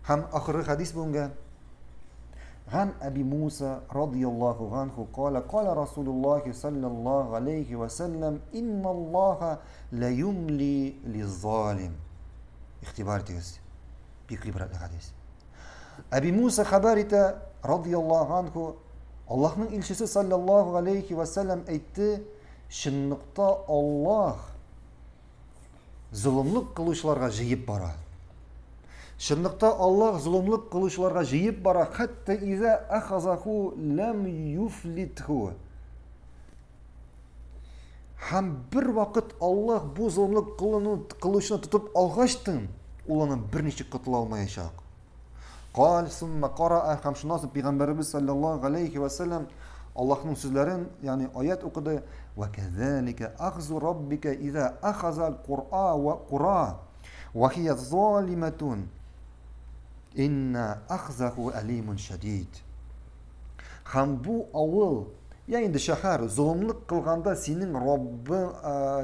Һәм ахыргы хәдис бүгенгә. Ган Әби Муса радияллаһу анху кала кала Расулуллахи саллаллаһу алейхи ва саллям инналлаһа ла юмли лиззалим. Игътибар итегез. Бик гыйбрәтле хәдис. Әби Муса хәбәр итә радияллаһу анху Аллаһның илчесе саллаллаһу алейхи ва саллям әйтте, чынлыкта Аллаһ золымлык кылучыларга җыеп бара. Чынлыкта Аллаһ золымлык кылучыларга җыеп бара, хәтта иза ахазаху лам юфлитху. Һәм бер вакыт Аллаһ бу золымлык кылыну кылучыны тотып алгачтын, ул аны берничек котыла алмаячак. Кал сумма караа һәм шуннан соң пәйгамбәребез саллаллаһу алейхи ва саллям Аллаһның сүзләрен, ягъни аят укыды. Ва казалика ахзу раббика иза ахаза аль-кура ва кура ва хия залиматун. Инна ахзаху алимун шадид. Һәм бу авыл, я инде шәһәр, золымлык кылганда синең Раббы,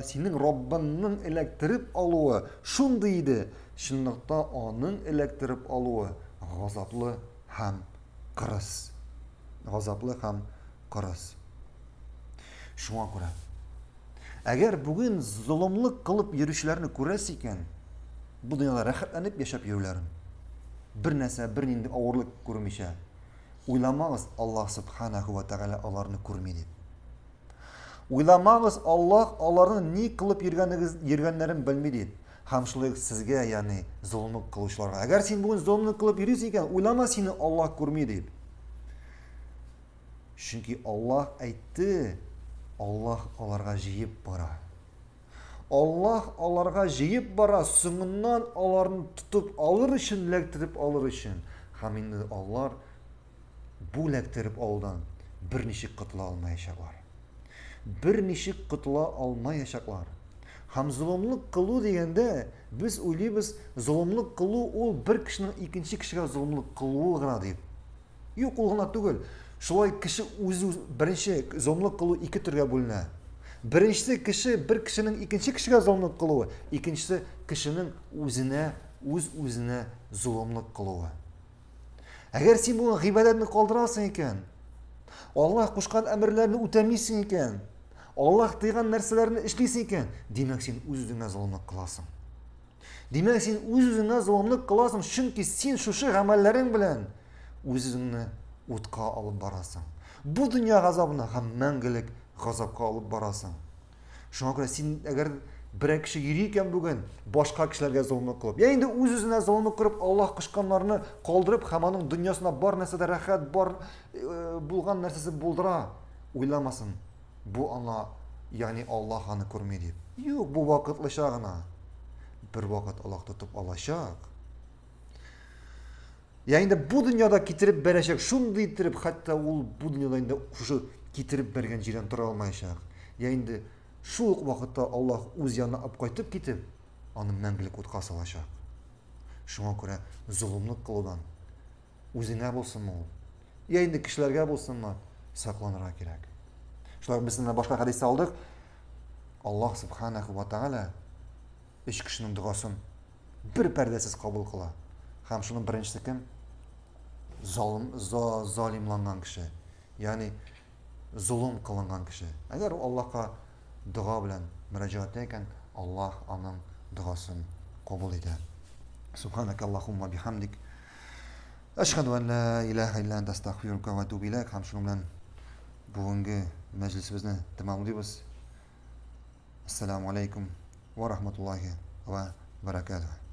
синең Раббыңның эләктереп алуы шундый иде, Чынлыкта аның эләктереп алуы газаплы һәм кырыс. Газаплы һәм кырыс. Шуңа күрә, әгәр бүген золымлык кылып йөрүчеләрне күрәсез икән, бу дөньяда рәхәтләнеп яшәп йөрүләрен, бер нәрсә, бернинди авырлык күрмичә, уйламагыз, Аллаһ Субханаху ва Тәгалә аларны күрми дип. Уйламагыз, Аллаһ аларның ни кылып йөргәнегез, йөргәннәрен белми дип. Һәм шулай ук сезгә, ягъни золымлык кылучыларга. Әгәр син бүген золымлык кылып йөрисең икән, уйлама сине Аллаһ күрми дип. Чөнки Аллаһ әйтте, Аллаһ аларга җыеп бара. Аллаһ аларга җыеп бара, соңыннан аларны тотып алыр өчен, эләктереп алыр өчен. Һәм инде алар бу эләктереп алудан берничек котыла алмаячаклар. Берничек котыла алмаячаклар. Һәм золымлык кылу дигәндә, без уйлыйбыз, золымлык кылу ул бер кешенең икенче кешегә золымлык кылуы гына дип. Юк, ул гына түгел. Шулай кеше үзе беренче золымлык кылу ике төргә бүленә. Беренчесе кеше бер кешенең икенче кешегә золымлык кылуы, икенчесе кешенең үзенә үз-үзенә золымлык кылуы. Әгәр син бүген гыйбадәтне калдырасың икән, Аллаһ кушкан әмерләрне үтәмисең икән, Аллаһ тыйган нәрсәләрне эшлисең икән, димәк син үз-үзеңә золымлык кыласың. Димәк син үз-үзеңә золымлык кыласың, чөнки син шушы гамәлләрең белән үз-үзеңне утка алып барасың. Бу дөнья газабына һәм мәңгелек газапка алып барасың. Шуңа күрә син әгәр берәр кеше йөри икән бүген, башка кешеләргә золымлык кылып, я инде үз-үзенә золымлык кылып, Аллаһ кушканнарны калдырып һәм аның дөньясына бар нәрсә дә рәхәт, бар э, булган нәрсәсе булдыра, уйламасын, бу аңа, ягъни Аллаһ аны күрми дип. Юк, бу вакытлыча гына. Бер вакыт Аллаһ тотып алачак. Я инде бу дөньяда китереп бәрәчәк, шундый иттереп, хәтта ул бу дөньяда инде шушы китереп бәргән җирдән тора алмаячак. Я инде шул ук вакытта Аллаһ үз янына алып кайтып китеп, аны мәңгелек утка салачак. Шуңа күрә золымлык кылудан үзеңә булсынмы ул, я инде кешеләргә булсынмы, сакланырга кирәк. Шулай без менә башка хәдистә алдык. Аллаһ субханаху ва тааля өч кешенең догасын бер пәрдәсез кабул кыла. Һәм шуның беренчесе кем? Залым, за, залимланган кеше. Ягъни золым кылынган кеше. Әгәр ул Аллаһка дога белән мөрәҗәгать итә икән, Аллаһ аның догасын кабул итә. Субханак Аллаһумма бихамдик. Әшһәду ан ла илаһа илля анта астагфирука ва атубу иләйк. Һәм шуның белән бүгенге мәҗлесебезне тәмамлыйбыз. Ассаламу алейкум ва рахматуллахи ва баракатух.